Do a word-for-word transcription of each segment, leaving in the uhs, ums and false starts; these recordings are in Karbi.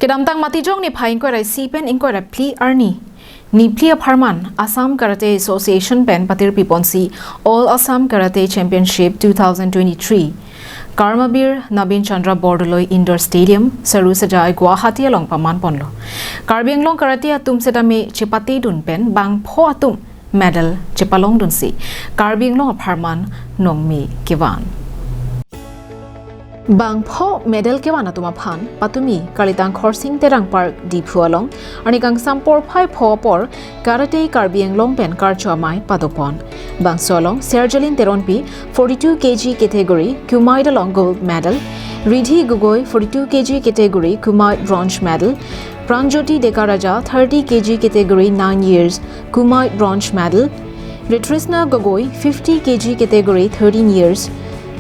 Kedamtang Matijong niphai ingkoi ra isi pen ingkoi ra phli arni niphli apharman Assam Karate Association pen patirpi ponsi All Assam Karate Championship two thousand twenty-three Karmabir Nabin Chandra Bordoloi Indoor Stadium, Sarusajai, Guwahati along paman ponlo. Karbi Anglong Karate atum setame chepatedun pen bangpho atum medal chepalongdunsi Karbi Anglong apharman nongme kevan. Bangpho medal kevan atum aphan patumi kalitang Khorsing Terang Park Diphu along arni kangsam porphai pho apor Karate Karbi Anglong pen karcho amei padopon. Bangso along Serjalin Teronpi forty-two kg category kumite along gold medal, Ridhi Gogoi forty-two kg category kumite bronze medal, Pranjyoti Dekaraja thirty kg category nine years kumite bronze medal, Ritrisna Gogoi fifty kg category thirteen years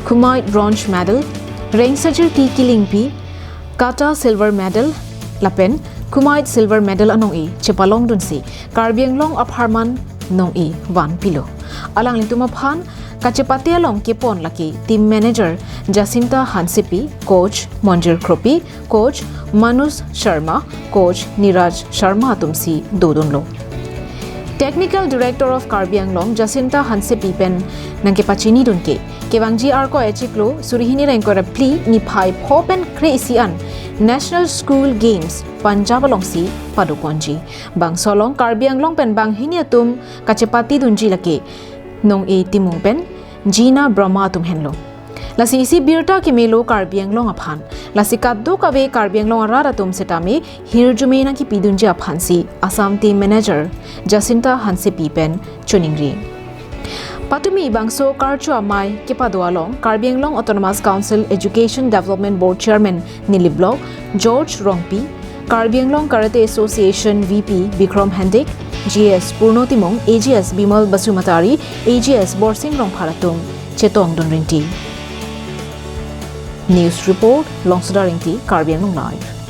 kumite bronze medal, Rengsajir T Killingpi kata silver medal lapen kumite silver medal anong-e chepalongdunsi Karbi Anglong apharman nong-e vanpilo. Alanglitum aphan kachepate along kepon lake team manager Jacinta Hansepi, coach Monjir Kropi, coach Manus Sharma, coach Niraj Sharma atumsi dodunlo. Technical Director of Karbi Anglong Jacinta Hansepi pen nangkepachinidun ke kevangji Arkoi achiklo suri hini ra ingkoi ra phli niphai pho pen kre-isi an National School Games Punjab alongsi padoponji. Bangso along Karbi Anglong pen banghini atum kachepatedunji lake nong-e Timung pen Jina Brahma atum henlo. Lasi isi birta kemelo Karbi Anglong aphan. Lasi kadokave Karbi Anglong arat atum setame hirjume nangkepidunji aphansi Assam team manager Jacinta Hansepi pen choningri. Patumi bangso karcho amei kepado along Karbi Anglong Autonomous Council Education Development Board Chairman Nilip Block George Rongpi, Karbi Anglong Karate Association V P Bikrom Handik, G S Purno Timung, A G S Bimal Basumatary, A G S Borsing Rongphar atum chetongdun rinti. News report, Longsoda Ringti, Karbi Anglong Live.